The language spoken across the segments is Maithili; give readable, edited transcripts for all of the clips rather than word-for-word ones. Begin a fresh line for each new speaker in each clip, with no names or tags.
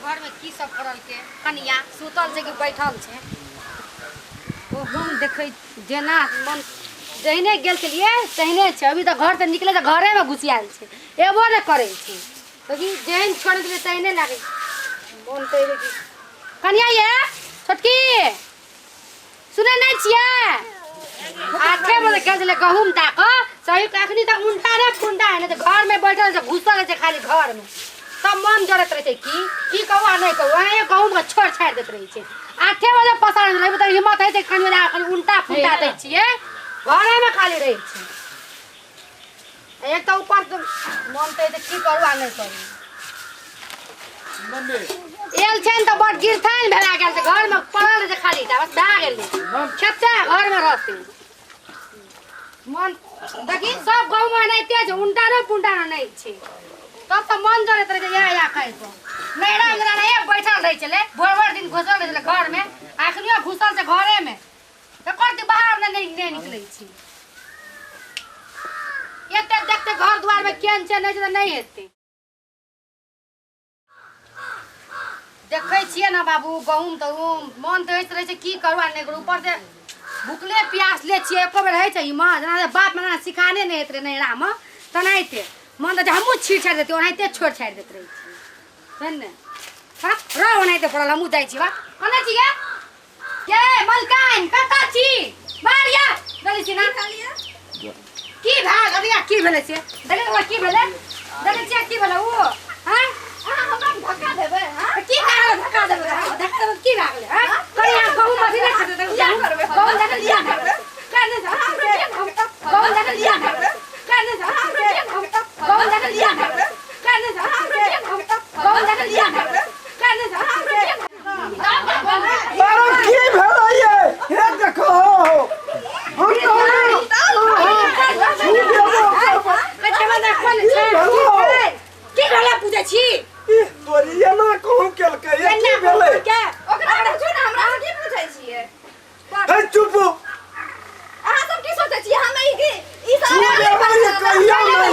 घर में की सब करल के कनिया सुतल छै कि बैठल छै। ओ हम देखै जेना मन जहिने गेल छलियै तहिने छै। अभी तऽ घर से निकले तऽ घरे में घुसियाल छै, एबो नहि करै छै। लेकिन जेहन छोड़ि देलियै तहिने लागै मन तऽ एबै कि कनिया ये छोटकी सुनै नहि छियै? 8 बजे गेल छलै गहूम दऽ कऽ, सही अखनी तक उल्टा रे पुंडा है, नहि तऽ घर में बैठल छै, घुसल रहै छै खाली घर में। तब मन जरैत रहै छै की की कहू आ नहि कहू, एनाहिए गहूम के छोड़ि छाड़ि दैत रहै छै। 8 बजे पसारने रहबै तऽ हिम्मत होइ छै कनि कनि उल्टा पुल्टा दै छियै, घरे में खाली रहै छै। एक तऽ ऊपर मन तऽ की करू आ नहि करू। एल छै ने तऽ बड़ गिरथान भेला गेल छै, घर में पड़ल रहै छै खाली टा, बस भए गेलै, खेतै घर में रहतै। मन देखी सब गाँव में एनाहिते छै, उल्टा रे पुल्टा रे नहि छै। तब तऽ मन जरैत रहै छै इएह इएह कहि कऽ। नैहरा में जेना एनाहिए बैठल रहै छलै, भोर भोर दिन घुसल रहै छलै घर में, अखनियो घुसल छै घरे में, एको दिन बाहर नहि निकलै छै। एते देखते घर दुआर में केहन छै नहि छै तऽ नहि हेतै। देखै छियै ने बाबू गहूम तहूम, मन तऽ होइत रहै छै की करू आ नहि करू। ऊपर से भुखले प्यासले छियै, एको बेर होइ छै हिम्मत जेना बाप माँ सिखाने नहि होइत रहै नैहरामे तेनाहिते मन तऽ हमहूँ छीट छाड़ि दैतियै, ओनाहिते छोड़ि छाड़ि दैत रहै छियै। बुझल ने? हँ रह ओनाहिते पड़ल, हमहूँ जाइ छी। बा कने छी गे? गे मलकाइन कतऽ छी? बाहर या देखै छी ना की भए गेलै, की भेलै से देखै ओकरा की भेलै, देखै छियै की भेलै ओ? हँ
अहाँ हमरा धक्का देबै? हँ
की भए गेलै? धक्का देबै, धक्का देबै की भए गेलै? हँ कनि अहाँ गहूम अथी नहि खतै, गहूम देखै छियै गहूम देखै छियै गहूम देखै छियै गहूम देखै छियै।
अरे की भेलै ये? हे देखो हम
की भेलै पूछै छी?
तोरी एना कहूँ केलकै ये, की भेलै
ओकरा पूछू ने, हमरा से की पूछै छियै?
हे चुप,
अहाँ सब की सोचै छियै? हम ई ई सब
छू देबै ये कहियो नहि।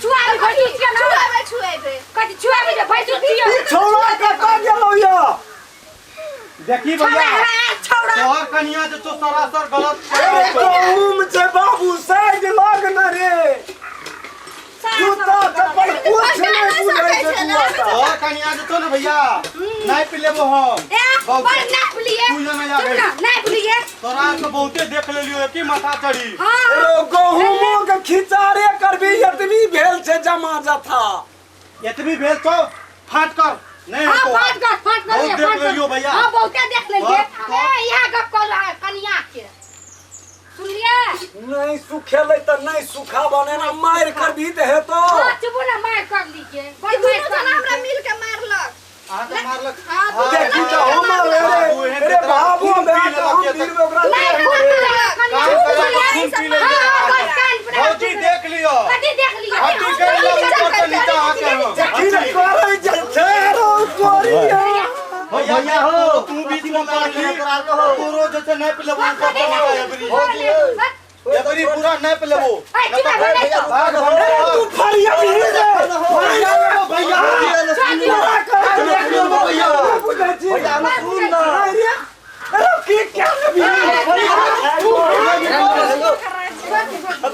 छुआबै भैंसुर छियै ना?
छुएबै छुएबै
कथी छुआबै जे भैंसुर छियै?
ई छौड़ा कतऽ गेलौ ये?
देखी भैया
छौड़ा
तोहर कनिया जे छौ सरासर गलत।
अरे गहूम छै बाबू साइड लग न रे, जूता चप्पल कुछ नहि बुझै छै दुआटा।
तोहर कनिया जे छौ ने भैया नापि लेबो हम।
बड़ नापि लिए
तू जना आबै
नापि लिए।
तोरा के बहुते देख लेलियो की माथा चढ़ी।
हां
रो गहूमो के खिचारे करबी एतबी भेल छै जमा जथा,
एतबी भेल छौ फाट कर नहीं।
हां फाट कर, फाट कर,
बहुत देख लेलियो भैया।
हां बहुते देख लेलिए। ए इहा गप कहलु कनिया के सुनलिए?
नहीं सुखेलै तऽ नहीं सुखा बने ना, मारि करबी तऽ हेतौ।
हां चुप ना, मारि कर लीजिए।
बड़ मारि कर हमरा मिल के मारलक।
अहाँ के मारलक?
देखी तऽ हम रे रे बाबू हम बीर ओकरा
भौजी देख लियो,
कथी देख लियो?
हड्डी कर लो ऊपर से नीचा आके हम।
देखी ने करै जे छै रो तोरी।
भैया हो तू बीच में पड़ली तोरो जे छै नापि लेबो ऊपर से नीचा एबरी एबरी पूरा नापि लेबो।
तू फरिया भी रे
भैया भैया
देख
लेबो भैया।
बुझै छी
भैया सुन ना
रे, अरे की क्या भी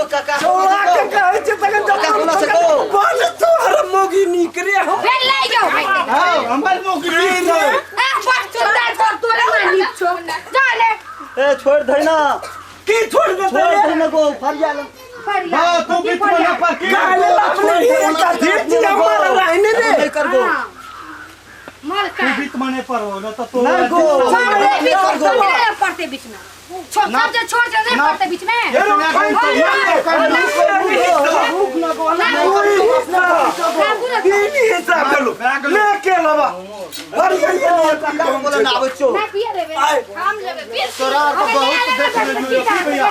काका
छौड़ा के कहै छै तखन जब बड़ तोहर मोगी नीक रे हम
फेर ले जाओ भाई।
हां हमर मौकी नीक छै।
ए बड़ सुंदर तोर तोरे मां नीक छौ, जा ले।
ए छोड़ दे ना।
की छोड़ देतै
छोड़
रे?
दे ना गो फरिया ले।
हां तू बीच में ना पर की
गाले अपने ही एकटा धीर छी हमर रहने रे।
नहीं कर गो
मर
तू
का
बीच में नहीं पर हो ना तो तो
नहीं गो।
छोड़ दे बीच
कर गो।
में पड़ते बीच में छोड़ सब जे छोड़ दे नहीं पड़ते बीच में।
इतना
रुक ना गो
तीन हिस्सा भेलो ले के लबा फरिया ये
काका बोले ना आबै छौ।
ना पिए लेबे
आय
हम लेबै बीस।
तोरा आर के बहुत देख लेलियो की भैया।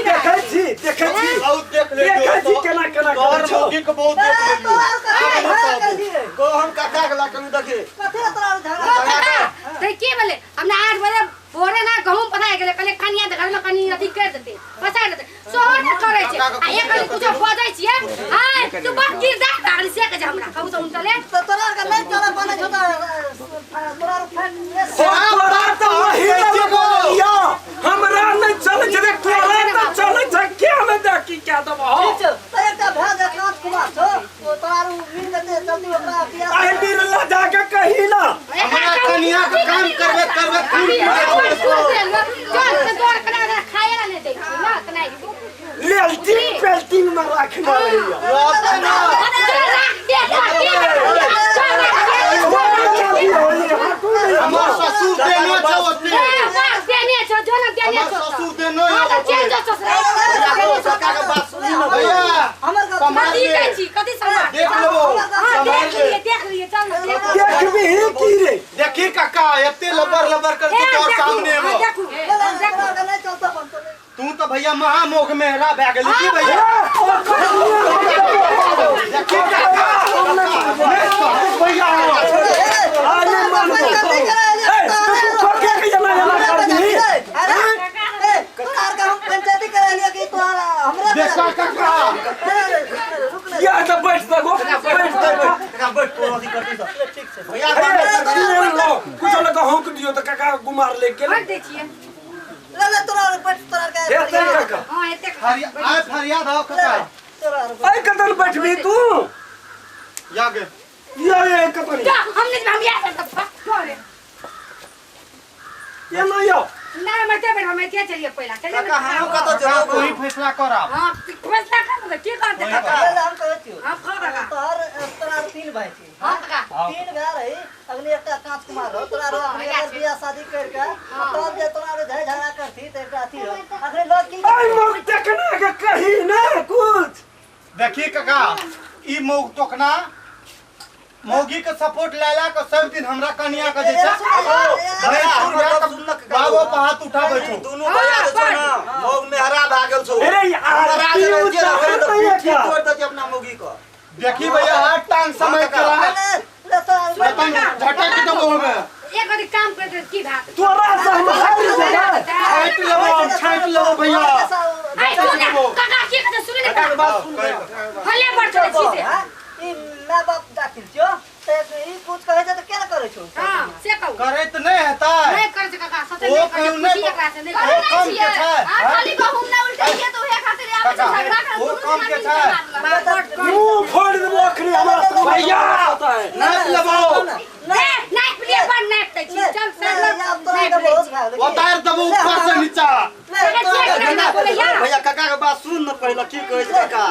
देखै छी देखै छी
बहुत देख लेलियो,
देखै छी केना केना
तोहर
करै छौ।
मौगी के बहुत देख लेलियो।
गो हम काका के ला करू देखी।
ते की भेलै? हमरा 8 बजे भोरे ना गहूम पसारि गेलै, कहलियै कनिया तऽ घरमे कनि अथी करि देतै, पसारि देतै, सोहो नहि करै छै। आ एक कनि कुछो बजै छियै, आँय तू बड़ गिरदार भए गेली से कहै छै हमरा कहू तऽ उनटले।
तऽ तोरा आरके नहि चलऽ बनै छौ तऽ
चलती ओकरा बियाह
आई बिरला जाके कही ना
हमरा कनिया के काम करबे करबे खून पी
चल से दौड़ कना खाए ला नहीं दै छी ना कना
लेल्टिंग पेल्टिंग में रखना रहिया
रहते ना
चल राख दे चल राख दे
हमर ससुर देने छौ ओते
देने छौ जो ना देने
हमर
छौ
ससुर देने
हां तो चल जो ससुर
काका के बात सुनी ना
भैया
हमर गप
सम्हार
कथी
ले
कहै छी कथी सम्हार
देख लेबो
हां
सम्हार
देख
ले
लिए देख लिए चल ना देख
देखबी की रे
देखी काका एते लबर लबर कर
ए,
तोर
देखू,
सामने
हाँ,
में
देखू
तोरा नहीं चलता बनतो
तू तो भैया महामोग में हेरा भए गेली की भैया देखी काका नहीं कहू भैया
आने मन ए तू खोके के जना जना कर दी
देखा काका
या तो बैठ सको बैठ सको
काका बैठ तोरा अथी करती सब
भैया
ए लो कुछ लगा होक दियो तो काका गुमार ले गेल
भर दै छियै
हेतै काका
हां एते
आय फरियाद हो काका
ए कतन बैठबी तू
या गे
या ए कतन
जा हम नहीं हम या सब रे
ये ना यो
ना मते बैठ हम एते चलिए पहिला चलिए
काका हम कतऽ
काका
जब
तू ही फैसला कर आब
हां फैसला कर मतलब की करते काका हां खा काका
तीन भाई छी
हां काका
तीन भाई रही अगले एकटा कांच कुमार रहो तोरा रहो अखनी अगर बियाह शादी कर के तब जे तोरा रे झय झगड़ा करती त एकटा अथी रहो अखनी लोग की
आई मोग देखना के कही ना कुछ
देखी काका ई मौग टोकना मौगी के सपोर्ट ला ला के सब दिन हमरा कनिया के जे छै
भैया,
भैया
हमर गप सुन न काका।
बाबो पर हाथ उठाबै छौ
दुनू भैया जे छौ ना मौग में हरा भए गेल छौ
अरे यार
हमरा
की
जे रहै
उतार
तऽ
नहीं
पीठी
का
तोड़ि दै छै अपना मौगी के
देखी भैया हाथ टांग समय के रहा झटक देबो हमे
एक बार काम कर दे की भात
तोरा से हम हार जेबै
छाँटि लेबो हम छाँटि लेबो भैया
आई सुन काका की कहते सुन ने
काका के बात सुन ले
हले बढ़ चले छी से
ई my बाप दाखिल छियो त ई कुछ कहै छै त केना करै छौ
हां से कहू
करैत नहि हेतै
नहीं कर काका सोचे
ओ
नहीं कर
कहू नहि
खुशी एकरा से नहीं
करे
कर
नहीं
कम के
छियै
छै
आ खाली गहुम ना उल्टैये तऽ उहे खातिर आबै छै
काका,
झगड़ा कर
ओ
दुनू
कम के
आदमी
छै।
मारलक
मुंह फोड़ देबो अखनी हमरा से भैया होता है
नापि लेबो
ए नाइफ लिए बड़ नाइफ दै छी चल सर
उतारि देबो ऊपर से नीचा
भैया काका के बात सुन न पहिले की कहै छै काका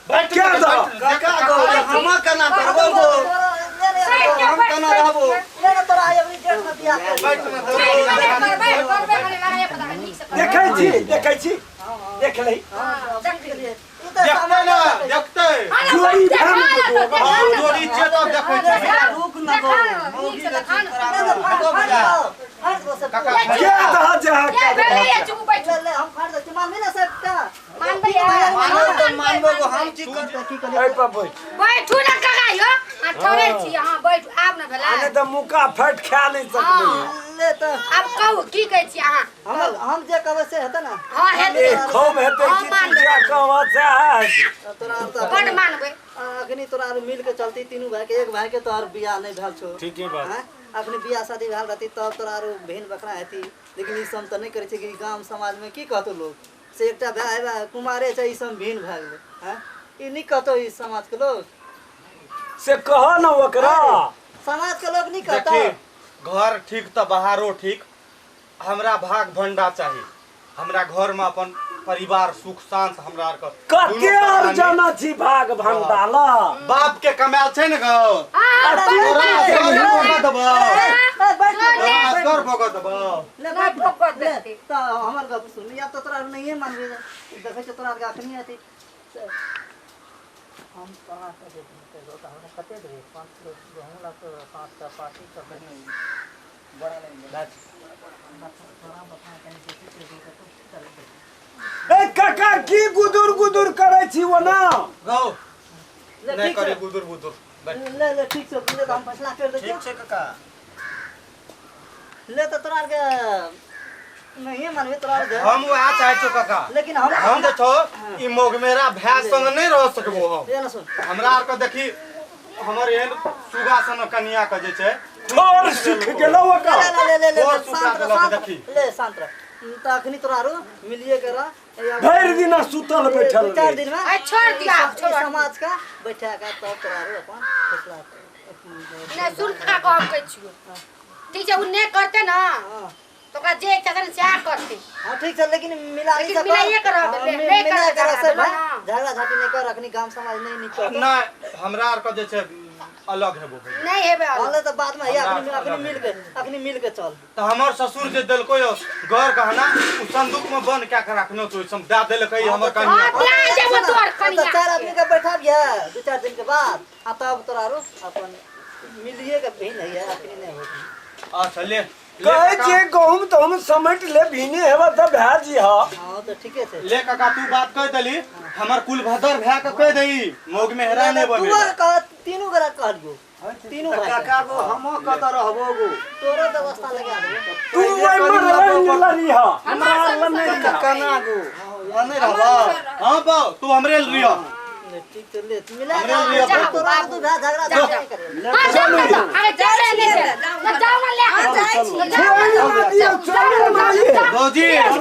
बैठ
क्या दो?
काका गो हम केना करबो गो हम केना रहबो
बैठ ना
देखै छी देखै छी देख लही
देखते ना देखते
जोड़ी धान के दो।
हाँ जोड़ी छियै तब देखै छियै
रुक न गो मौगी के चुप कराबो भैया
काका
क्या दह जा
मानबो तऽ मानबो गो हम की करबै
ए पर बैठ
बैठू ना काका यो आ थोड़े छी हां बैठू आब ना भेला
आने तऽ मुका फट खा नहीं सकबै
आब कहू की कहै छी अहाँ
हम जे कहबै से हेतै ना
हां हेतै
ए खूब हेतै
हाँ,
की
मानबै।
तू जा कहबऽ सएह
तोरा आर तऽ
बड मानबै
अखनी तोरा आर मिल के चलती तीनू भाई के एक भाई के तोहर बियाह नहीं भेल छौ
ठीके बात।
हाँ? अखनी बियाह शादी भेल रहती तब तोरा आर भिन बकरा हेती लेकिन ई सब तऽ नहीं करै छै कि गाम समाज में की कहतो लोग से एकटा भाय भाय कुमारे छै ई सब भिन भए गेलै हाँ ई नहीं कहतो ई समाज के लोग
से कह ना ओकरा
समाज के लोग नहीं कहतो
देखी घर ठीक तऽ बाहरो ठीक हमरा भाग भंडा चाही हमरा घर में अपन परिवार सुख शांत हमरा आर के
कते
दुनू
और
प्राणी
जाना छी भाग भंडाला
बाप के कमायल छै ने गौ
हां
तोरा असगर भोग देबौ
ए, बैठ
ले,
तोरा असगर भोग देबौ
ले
नहि
बैठ
भोग
ले
देतै।
तऽ हमर गप सुन आब तऽ तोरा नहिए मानबै देखै छियै तोरा आरके अखनी अथी से हम तोरा के जे देबै तऽ हमरा कते देबै 5 किलो गहूँ लगतौ 5 टा पार्टी सब बड़ा
ए काका की गुदुर गुदुर करै छी ओना
गौ
ले
नहि
ठीक
करे
छै
गुदुर गुदुर बैठ
ले ले ठीक छै ले तऽ हम फैसला कर दै
ठीक छै काका
ले तऽ तोरा आरके नहिए मानबै तोरा आरके
हम वएह चाहै छौ काका
लेकिन हम
हम जे छौ ई मोग मेरा भाय संग नहि रह सकबो हम
ले ना सुन
हमरा आर के देखी हमर एहन सुगा सन कनिया के जे छै
थोर सीख गेलौ ओकरा
ले ले ले ले
और सुखा
शांत रह
देलक
शांत
देखी।
ले शांत रह तऽ अखनी तोरा आरू मिलिए के रह
भरि दिना सुतल बैठल
दू चार
रहै।
दिन में
आ छोड़ दिया
ई
छोड़
समाज का बैठा के तब तोरा आरो अपन फैसला
नहि सुन का को हम कहै छियो ठीक छै उ नहि करते ना
हाँ
तो ओकरा जे इच्छा छै ने सएह करते
हाँ ठीक छै लेकिन मिला
लेकिन मिलाइए के रहबै, नहि
मिला
करबै
के
झगड़ा,
रह भाई
ना।
झगड़ा झाटी नहीं कर अखनी गांव समाज नहीं निकल
नहि हमरा आर के जे छै अलग हेबो भैया
नहीं हेबे अलग।
हाले तो बाद में हैया अखनी
हमरा
अखनी मिल के अखनी मिल के चल
तऽ हमर ससुर जे देलको यौ गर गहना उ संदूक में बंद कए के रखने छै ओहिसँ दए देलकै हमर कनिया
हाँ, दए देबो तोहर
तो
कनिया
चार आदमी के बैठाबिहे दू चार दिन के बाद आ तब तोरा आरो अपन मिलिए के भी नहीं है अखनी नहीं होती
अच्छा ले ले
कहै
काका,
छियै गहूम तहूम समेट ले भीने हेबा तऽ भए जिह
हाँ तो ठीके छै
ले काका तू बात कह देली हमर कुल भदर भए के कह दही मौग में हेरा नहीं
तू
बने
कह तीनू गोरा कहलियो तीनू भाई
काका गो हमो कतऽ रहबो गो
तोरो व्यवस्था लगा देबो
तू ओहि मरल लड़िह हमरा लग नहि रहिह।
केना गो
हाँ, नहीं रहबा हाँ बाऊ तू हमरे लियो
ठीक छै ले मिला
हमरे लिअ
के तोरा आरो दू भाई झगड़ा
जाओ,
नहीं करे
हाँ, जाओ ना, जाओ। अरे जाओ ना, ले जाओ। तो जाओ ना, ले।
हाँ, जाइ छी।
तो जाओ ना,
छोड़ि ना दियौ, छोड़ि ना दियौ।
भौजी
जाओ,